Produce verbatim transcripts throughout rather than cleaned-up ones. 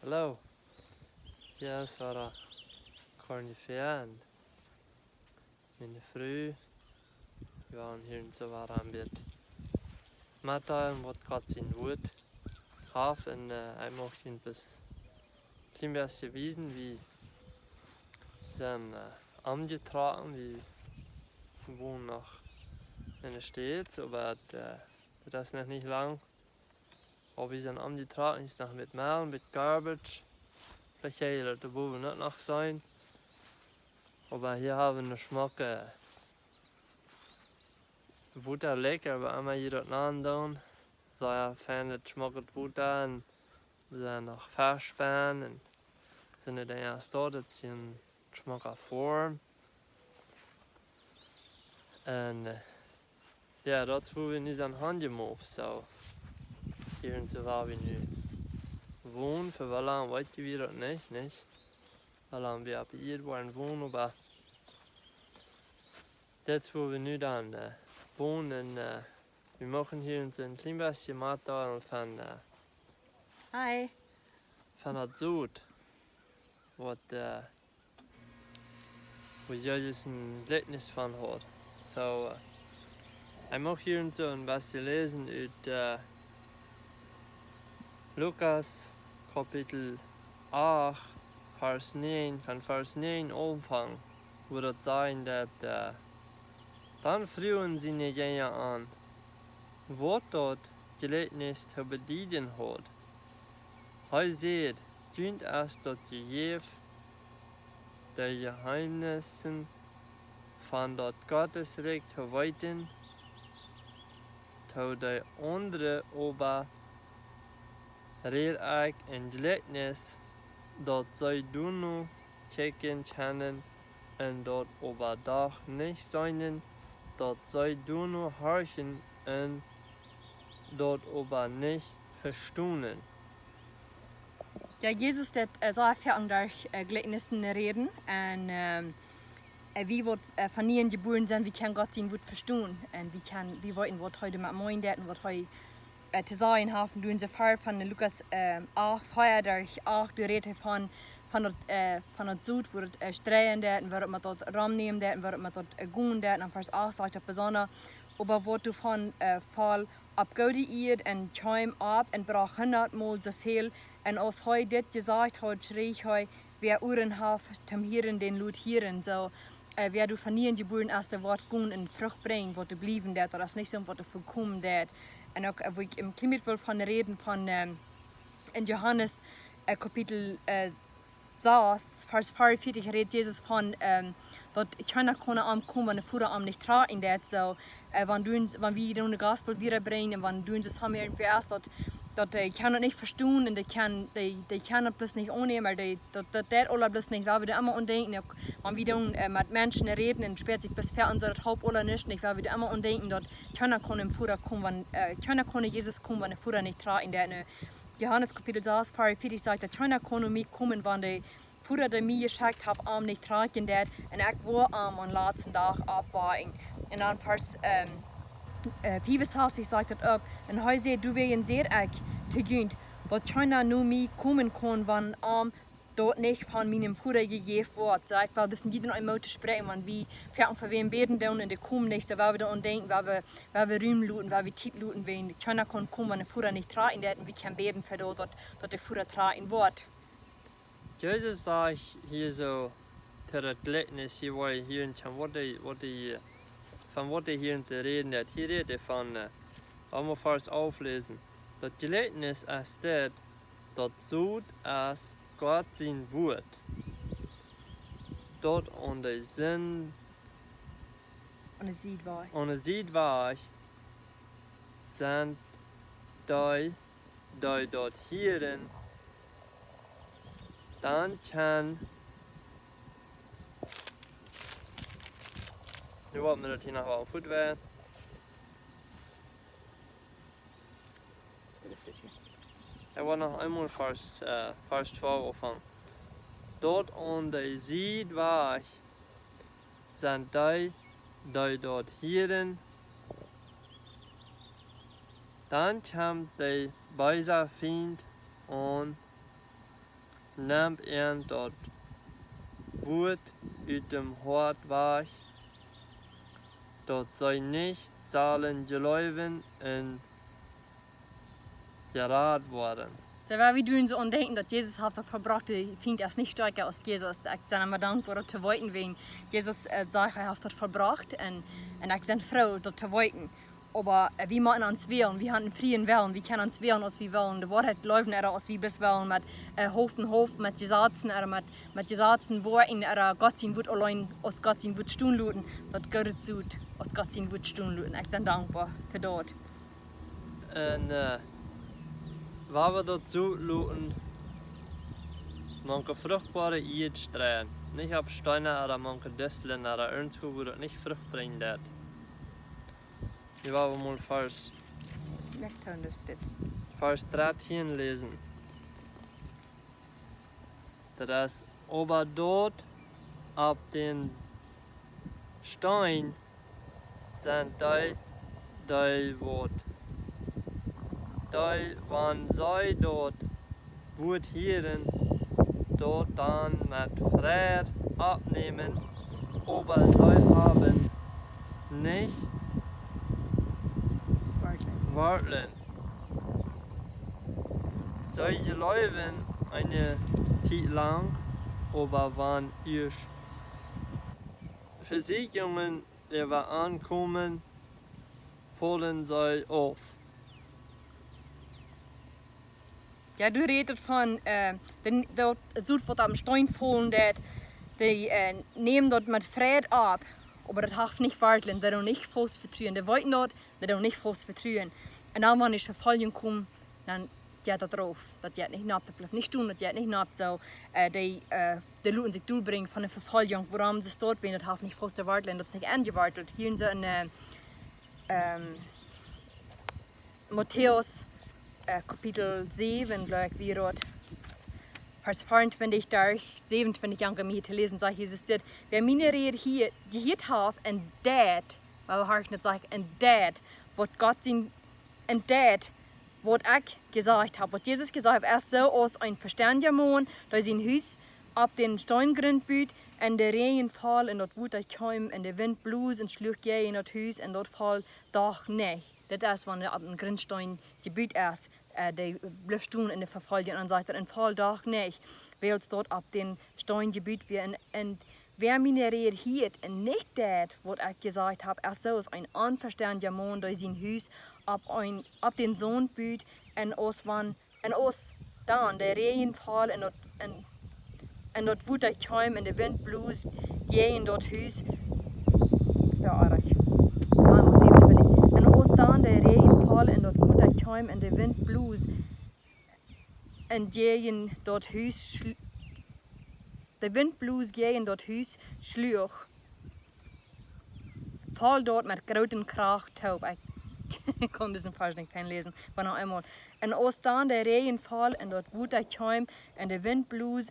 Hallo, hia es wada Corny Fern. Miene Fru, wie woaren hia en Sawara en bät metdeelen waut Gott sien Wuat haft. Un ekj mucht junt bloos en kjlien bät wiesen, wie sent omjetrocken, wie wonen noch en de States, oba daut es noch nich lang. Oba wie sent omjetrocken, es noch met Mell, met garbage. Veleicht jie daut doa bowen uk noch seenen. Oba hia hab wie ne schmocke Wota, leck, oba emma hia daut nanen doonen. Sea fein, daut schmocke Wota, un wie sent noch Fesch bennen un soone Dinja, daut es en schmocka Form. Un jo, daut es wua wie nu sent hanjemoved, soo. Hia en Sawara wie nu wonen, fa woo lang weet wie daut nich, nich? Woo lang wie opp Ieed woaren wonen, oba daut es wua wie nu dan wonen, un wie muchten hia en soon kjlien bät metdeelen von, von daut Sot, waut wua Jesus en Jlikjnis von haud. Soo, ekj mucht hia en soon bät läsen ut Lukas Kapitel acht, Varsch näajen, von Varsch näajen aunfangen, wua daut sajcht daut: Dan fruagen siene Jinja am, waut daut Jlikjnis to bedieden haud. Hee säd: Junt es daut jejäft, de Jehemnissen von daut Gottes Rikj to weeten, to de aundre oba räd ekj en Jlikjnis, daut see doano kjikjen kjennen un daut oba doch nich seenen, daut see doano horchen un daut oba nich vestonen. Jo, Jesus deed sea väl derch Jlikjnisen räden, un wie waut von nieen jebuaren sent, wie kjennen Gott sien Wuat vestonen, un wie kjennen, wie weeten waut hee doamet meenen deed un waut hee to sajen haft. Un doa en soo väl von Lukas acht, vea derch acht, doa rät hee von, von daut Sot, wua daut streien deed un woo daut met daut romnämen deed un woo daut met daut gonen deed. Un en Varsch acht sajcht daut besonda: Oba waut doavon foll opp goode Ieed un kjeem opp un brocht hundatmol soo väl. Un aus hee dit jesajcht haud, schrieech hee: Wäa Uaren haft toom hieren, dän lot hieren. Soo, wäa doa von nieen jebuaren es, dee woat gonen un Frucht brinjen, waut doa bliewen deit, daut es nich soont waut doa vekomen deit. Un uk wua ekj en kjlien bät well von räden, von en Johanes Kapitel sas, Varsch veeaunvieetich, rät Jesus von daut kjeena kaun no am komen wan de Voda am nich trakjen deit. Soo, wan wie dan de Gospel wieda brinjen un wan wie dan soo samen irjentwäa es, daut, daut dee kjennen daut nich vestonen un dee kjennen daut bloos nich aunnämen, dee, daut, daut deit aula bloos nich, wiels wie doa emma aun denkjen, uk wan wie dan met Menschen räden un späat sikj bloos väa un soo, daut halpt aula nuscht nich, wiels wie doa emma aun denkjen, daut kjeena kaun no de Voda komen, wan, kjeena kaun no Jesus komen, wan de Voda nich trakjen deit. Johanes Kapitel sas, Varsch veeaunvieetich sajcht daut: Kjeena kaun no mie komen, wan de Voda, dee mie jeschekjt haft, am nich trakjen deit, un ekj woa am aum latsten Dach oppwakjen. Un dan Varsch fiewensastich sajcht daut uk: Un hee säd: Doawäajen saj ekj to junt, daut kjeena no mie komen kaun, wan am daut nich von mienem Voda jejäft woat. Soo, ekj well bloos een bät Moot toospräakjen, wan wie fa, fa wäm bäden doonen un dee komen nich, soo, wiels wie doa aun denkjen, wiels wie, wiels wie Rum loten, wiels wie Tiet loten, wan kjeena kaun komen, wan de Voda nich trakjen deit, un wie kjennen bäden fa daut, daut, daut de Voda trakjen woat. Jesus sajcht hia soo to daut Jlikjnis hia, wua hee hia en, von waut hee, waut hee, von waut hee hia en soo räden deed. Hia rät hee von, emol Varsch aufläsen. Daut Jlikjnis es dit: Daut Sot es Gott sien Wuat, daut aun de Sied, aun de Sied wajch, aun de Sied wajch sent dee, dee daut hieren, dan kjennen, nu woat mie daut hia noch waut fuat woaren. Ekj well noch eemol Varsch, Varsch twalf aunfangen. Daut aun de Sied wajch sent dee, dee daut hieren, dan kjemt de beesa Fient aun Nemt an daut Wuat ut däm Hoat wajch, daut see nich sellen jleewen un jerat woaren. Soo, wan wie doonen soo aun denkjen, daut Jesus haft daut vollbrocht, de Fient es nich stoakja aus Jesus. Ekj sie emma dankboa daut to weeten, wäajen Jesus äh, sajcht, hee haft daut vollbrocht un, un ekj sie froo daut to weeten. Oba äh, wie motten ons wälen, wie haben eenen frieen Wellen, wie kjennen ons wälen aus wie wellen, de Woarheit jleewen ooda aus wie bloos wellen met äh, Hopen, Hopen, met Jesazen ooda met, met Jesazen, Woarheiten ooda Gott sien Wuat auleen aus Gott sien Wuat stonen loten, daut jeit goot aus Gott sien Wuat stonen loten. Ekj sie dankboa fa daut. Un äh, wan wie daut soo loten, mank de fruchtboare Ieed streien, nich opp Steena ooda mank de Distlen ooda irjentwua, wua daut nich Frucht brinjen deit. Wie woaren mol Varsch, Vers dartieen läsen. Daut es: Oba daut opp dän Steen sent dee, dee waut, dee, wan see daut Wuat hieren, daut dan met Freid oppnämen, oba see haben nich Wartlen. See jleewen eene Tiet lang, oba wan ieescht Vesieekjungen äwa an komen, faulen see auf. Jo, du rätst von äh, dän, daut, daut Sot waut opp dän Steen faulen deit, dee äh, nämen daut met Freid opp, oba daut haft nich Wartlen, dee doonen nich faust vetruen. Dee weeten daut, dee doonen nich faust vetruen. Un dan, wan de Vefoljunk kjemt, dan jeit daut rauf. Daut jeit nich nopp, daut blift nich stonen, daut jeit nich nopp. Soo äh, dee äh, dee loten sikj dol brinjen von de Vefoljunk, wuarom see stoakj, wan daut haft nich faust jewartelt un daut es nich aunjewartelt. Hia en soo een äh, ähm, Matäus äh, Kapitel säwen, jleew ekj, wia daut, Varsch veeauntwintich derch säwenuntwintich, jankat mie to läsen, sajcht Jesus dit: Wäa miene Räd hieet, jehieet haft un deit, wan wie horchen, daut sajcht, un deit, waut Gott sien, un deit, waut ekj jesajcht hab, waut Jesus jesajcht haft, es soo aus een vestendja Maun, dee sien Hus opp dän Steengrunt bud, un de Räajen foll, un daut Wota kjeem, un de Wint bloos un schluach jäajen daut Hus, un daut foll doch nich. Dit es, wan opp een Gruntsteen jebut es, äh, dee blift stonen en de Vefoljunk, un sajcht daut, un foll doch nich, wiels daut opp dän Steen jebut wia. Un, un wäa miene Räd hieet un nich deit, waut ekj jesajcht hab, es soo aus een onvestendja Maun, dee sien Hus opp een, opp dän Saunt bud, un aus wan, un aus dan de Räajen foll, un daut, un, un daut Wota kjeem, un de Wint bloos jäajen daut Hus. Jo, errich. Un aus dan de Räajen foll, un daut Wota kjeem, un de Wint bloos, un jäajen daut Hus schlu-, de Wint bloos jäajen daut Hus, schluach, foll daut met groote Kraft toop. Ekj, ekj kaun disen Varsch nich fein läsen, oba noch eemol. Un aus dan de Räajen foll, un daut Wota kjeem, un de Wint bloos,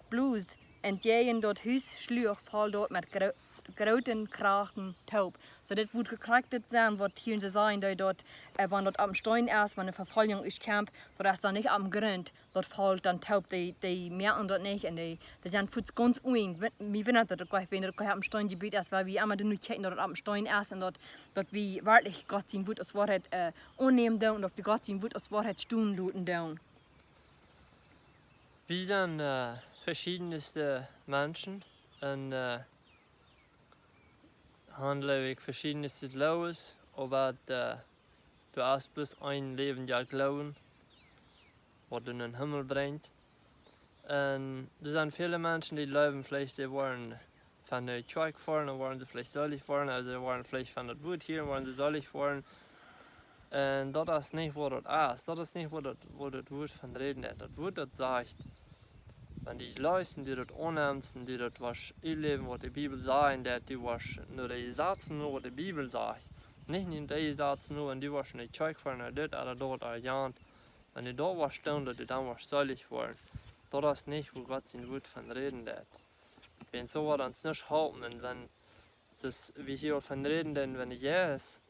bloos, un jäajen daut Hus schluach, foll daut met gro-, groote Kraften toop. Soo, dit woat krakjt dit sennen, waut hia en soo sajcht, daut, daut äh, wan daut opp dän Steen es, wan de Vefoljunk es, kjemt, daut es dan nich opp dän Grunt, daut foll dan toop, dee, dee moakjen daut nich, un dee, dee sent fuaz gaunz unjen. Wie, wie weeten daut, daut kjemt, wan daut kjemt opp dän Steen jebut es, wiels wie emma doano kjikjen, daut et opp dän Steen es, un daut, daut wie werkjlich Gott sien Wort aus Woarheit äh, aunnämen doonen, un daut wie Gott sien Wort aus Woarheit stonen loten doonen. Wie sent äh, veschiedne Menschen, un äh, han, jleew ekj, veschiedne Läwes, oba äh, doa es bloos een läwendja Gloowen, waut en dän Himmel brinjt. Un doa sent väle Menschen, dee jleewen veleicht, see woaren von de Kjoakj foaren, dan woaren see veleicht seelich woaren, ooda see woaren veleicht von daut Wort hieren, woaren see seelich woaren. Un daut es nich, waut daut es. Daut es nich, waut daut, waut daut Wort von räden deit. Daut Wort, daut sajcht, wan du jleefst un du daut aunnemst un du daut woascht utläwen, waut de Bibel sajcht, daut du woascht no de Jesazen no, waut de Bibel sajcht. Nich no de Jesazen no, wan du woascht no de Kjoakj foaren, no dit ooda daut ooda jant. Wan du daut woascht doonen, daut du dan woascht seelich woaren. Daut es nich, wua Gott sien Wort von räden deit. Wan soo woat ons nuscht halpen, un wan daut wie hia von räden, dan wan de Jeist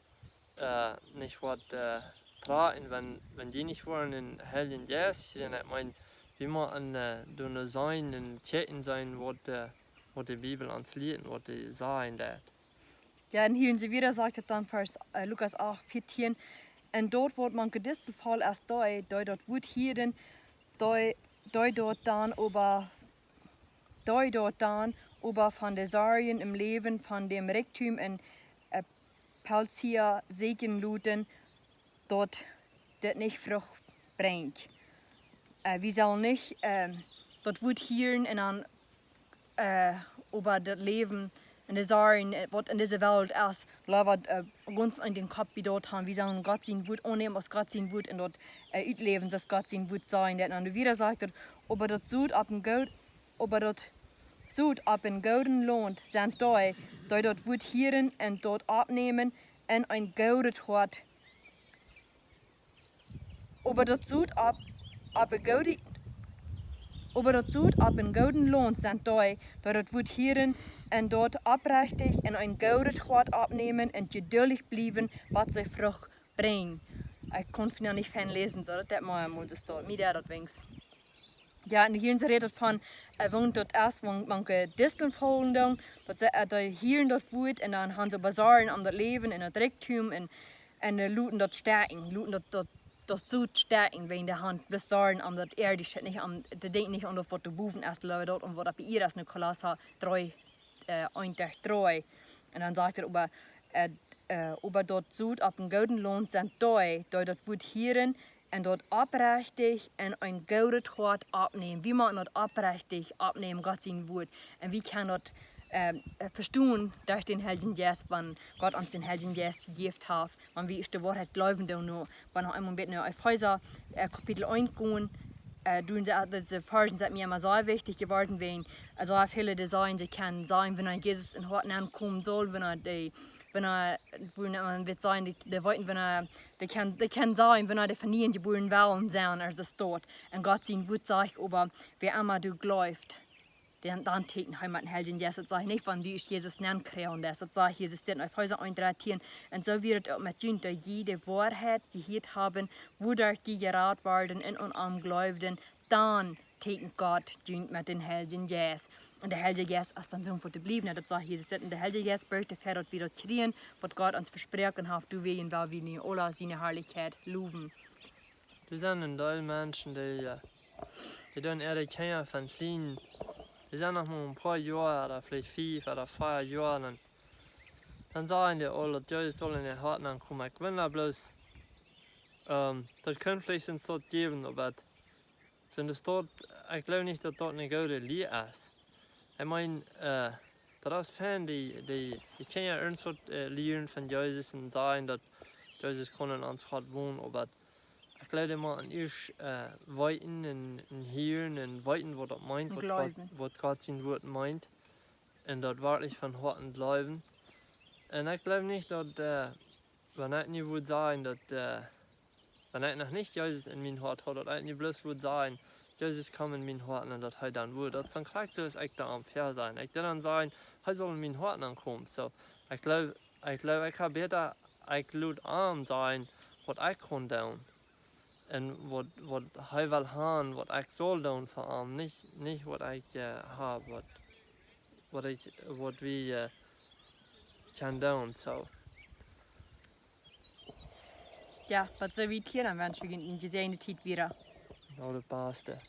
äh, nich woat äh, trakjen, wan, wan dee nich woaren dän Heiljen Jeist kjrieen, ekj meen, Wie motten äh, doa sennen un checken sennen, waut äh, waut de Bibel ons lieet un waut dee sajen deit. Jo, un hia en Severa sajcht et dan Varsch äh, Lukas acht, vieetieen: Un daut waut mank disen Faul es, dee, dee daut Wuat hieren, dee, dee daut dan oba, dee daut dan oba von de Sorjen em Läwen, von däm Rikjdom un äh, Pelzia säkjen loten, daut dit nich Frucht brinjt. Äh, wie sellen nich äh, daut Wuat hieren un dan äh, äwa daut Läwen un de Sorjen, äh, waut en dise Welt es, leewa äh, gaunz en dän Kopp bie daut han. Wie sellen Gott sien Wuat aunnämen aus Gott sien Wuat un daut äh, utläwen aus Gott sien Wuat sajen deit. Un dan wada sajcht et: Oba daut Sot opp een goot, oba daut Sot opp een gooden Launt sent dee, dee daut Wuat hieren un daut oppnämen un een goodet Hoat. Oba daut Sot opp, opp een goode, oba daut Sot opp een gooden Launt sent dee, dee daut Wuat hieren un daut oprechtich un een goodet Hoat oppnämen un jeduldich bliewen, bat see Frucht brinjen. Ekj kaun von nich fein läsen, soo daut deit mau emol soo stonen. Mie deit daut weens. Jo, un hia en Severa rät et von äh, waut daut es, wan mank Disteln faulen doonen, daut see äh, dee hieren daut Wuat un dan han see oba Sorjen om daut Läwen un daut Rikjdom un, un äh, loten daut stekjen, loten daut, daut, daut Sot stekjen, wan dee han bloos Sorjen om daut Ieedische, nich om, dee denkjen nich aun daut, waut doa bowen es, leewa daut aun, waut opp de Ieed es, en Kolossa dree, äh, eent derch dree. Un dan sajcht et: Oba äh, äh, oba daut Sot opp een gooden Launt sent dee, dee daut Wuat hieren un daut oprechtich un een goodet Hoat oppnämen. Wie motten daut oprechtich oppnämen, Gott sien Wuat. Un wie kjennen daut äh, äh, vestonen derch dän Heiljen Jeist, wan Gott ons dän Heiljen Jeist jejäft haft, wan wie ieescht de Woarheit jleewen doonen. Nu, wan wie eemol bät no Efeesa äh, Kapitel eent gonen, äh, doa sent dise Varschen sent mie emma sea wichtich jeworden, wäajen, äh, sea väle dee sajen, see kjennen sajen, wan Jesus em Hoat nenkomen saul, wan dee, wan, woo mau daut sajen, dee, dee weeten, wan, dee kjennen, dee kjennen sajen, wan dee von nieen jebuaren wellen sennen, aus et steit. Un Gott sien Wuat sajcht oba: Wäa emma doa jleeft, dan, dan tieekjent hee met dän Heiljen Jeist. Daut sajcht nich, wan du ieescht Jesus nenkjrieen deist. Daut sajcht Jesus dit en Efeesa eent, dartieen: Un soo wia et uk met junt, daut jie de Woarheit jehieet haben, wuaderch jie jerat worden un aun am jleewden, dan tieekjent Gott junt met dän Heiljen Jeist. Un de Heilje Jeist es dan soo, waut to bliewen. Daut sajcht Jesus dit. Un de Heilje Jeist birjt doafäa, daut wie daut kjrieen, waut Gott ons vesproaken haft, doawäajen well wie nu aula siene Harlichkjeit lowen. Doa sent een Deel Menschen, dee, äh, dee doonen äare Kjinja von kjlien, dee sent noch mau een poa Joa ooda veleicht fief ooda vea Joa, un dan sajen dee aul, daut Jesus saul en äa Hoat nenkomen. Ekj wunda bloos, ähm, daut kunn veleicht soont jäwen, oba daut, soont es daut, ekj jleew nich, daut daut eene goode Lia es. Ekj meen, äh, daut es fein, dee, dee, dee Kjinja eernst waut äh, lieren von Jesus un sajen, daut Jesus kaun en ons Hoat wonen, oba ekj jleew, dee motten ieescht äh, weeten un, un hieren un weeten, waut daut meent, Un waut Gott, jleewen. Waut Gott sien Wuat meent. Un daut werkjlich von Hoaten jleewen. Un ekj jleew nich, daut, äh, wan ekj nu wudd sajen, daut, äh, wan ekj noch nich Jesus en mien Hoat haud, daut ekj nu bloos wudd sajen: Jesus, komm en mien Hoat, un daut hee dan wudd. Daut es dan krakjt soo, aus ekj doa aum väa sajen. Ekj deed dan sajen, hee saul en mien Hoat nenkomen. Soo, ekj jleew, ekj jleew, ekj ha bäta, ekj lot am sajen, waut ekj kaun doonen. Un waut, waut hee well han, waut ekj saul doonen fa am. Nich, nich waut ekj äh, ha, waut, waut ekj, waut wie äh, kjennen doonen, soo. Jo, waut soo wiet hia dan, Mensch, wie gonen en jesäajende Tiet wieda. Aul daut baste.